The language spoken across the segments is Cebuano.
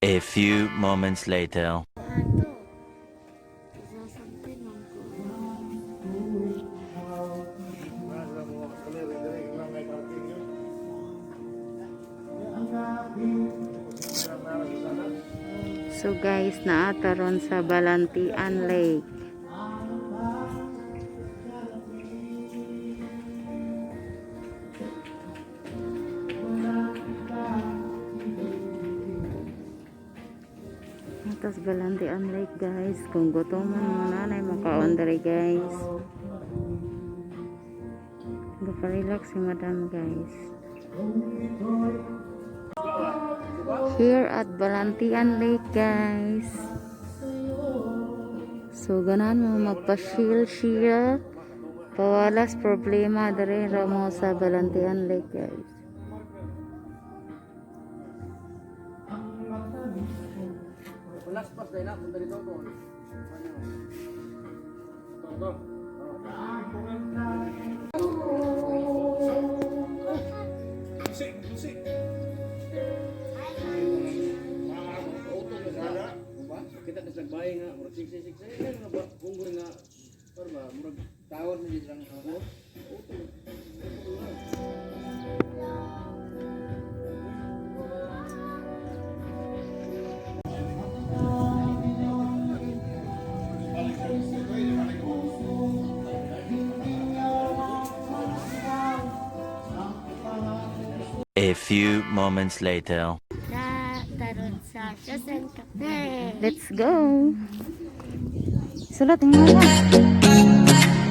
A few moments later. Ato. Sasamtin man ko. So guys, naa ta ron sa Balantian Lake. Atos Balantian Lake, guys. Kung gutomon mo, nanay makaon diri, guys. Gaparelax si madam, guys. Here at Balantian Lake, guys. So ganahan mo magpa-chill-chill, pawalas problema, diri ra mo sa Balantian Lake, guys. Laspas dahil na, punta dito ko. Ano? Ito, ito. Busi, busi. Diba? Kita ka sa bahay nga, murag 666 ay nga ba, kung nga, par ba, murag tower na dito lang ako. Auto. Auto lang. A few moments later. Naa ta ron sa Chosen Cafe. Let's go. Sulat mo na. Sulat.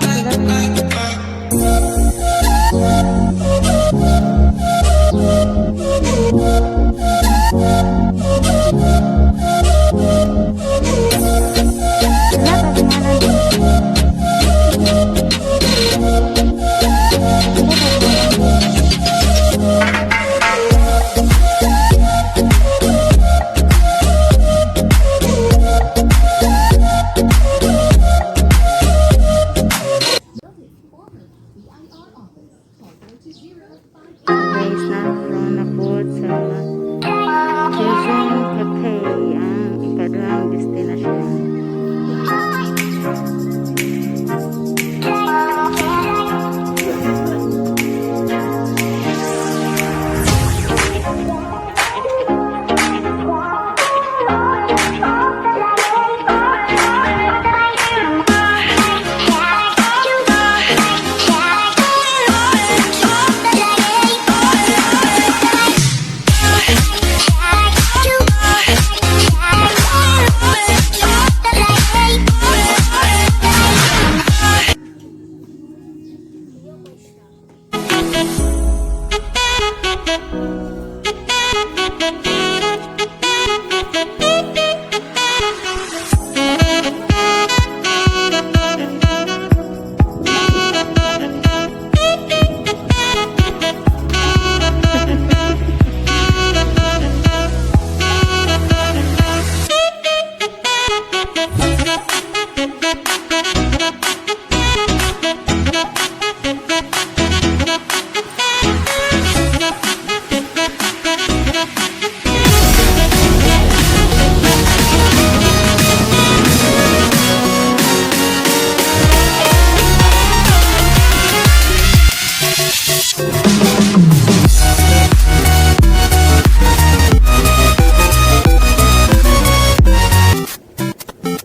Sulat ang pangalan. Sulat ang pangalan. Guys, naroon na po sa Chosen Cafe ang ikaduhang destinasyon.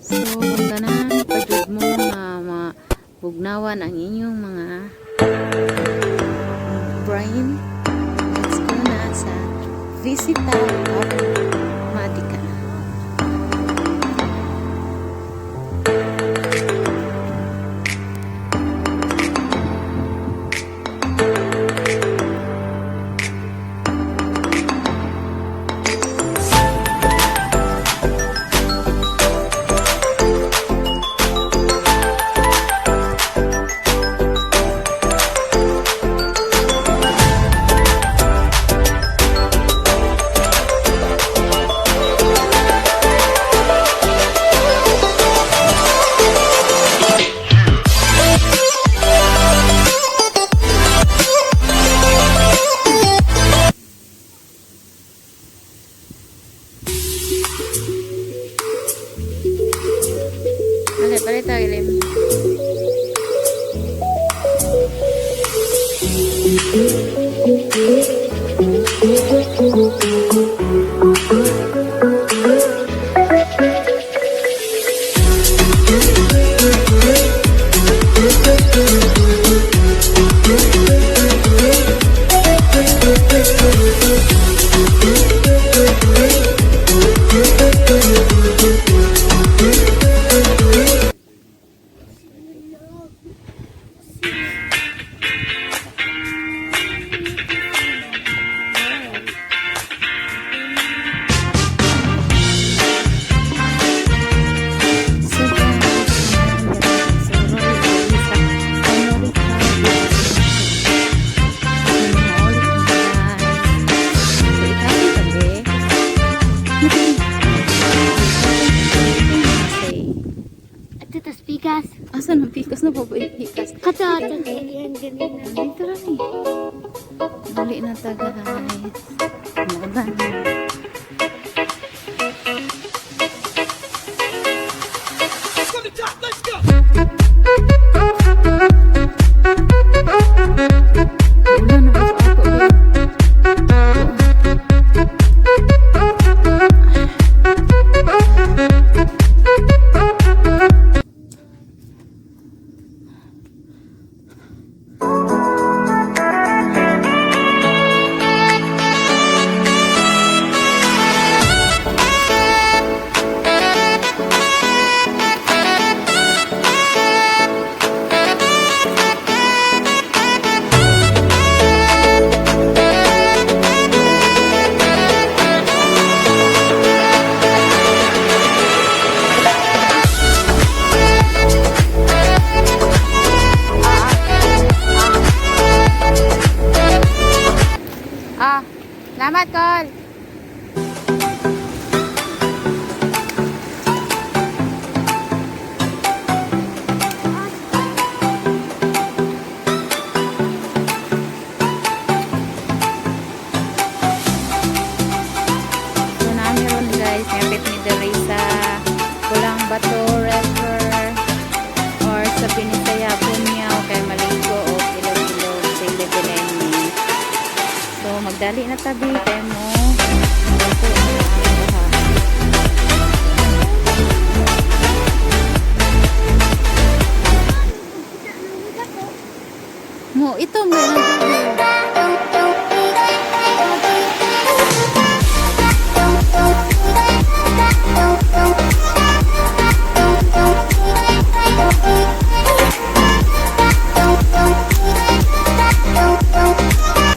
So, kung ganahan pa jud mo nga mabugnawan ang inyong mga brain, let's go na sa Visita Automatica. Dali, palit tayo ilim. So guys, so Roy sa Honorica. So mauli guys. So ikapin tabi. Say, Ato tas pikas. asa nang pikas na po ba yung pikas? Kato ato kailan ganina. Dito lang eh. Dali na ta guys. Ano ba? Wala na ba sa ato ba? Ah, salamat, Col. So, namin ron guys, ngapit ni diri sa Pulang Bato River or sa Binisaya, Punyaw, kay Maligo o Ilog-Ilog sa 11. So, magdali na tabi kay mo.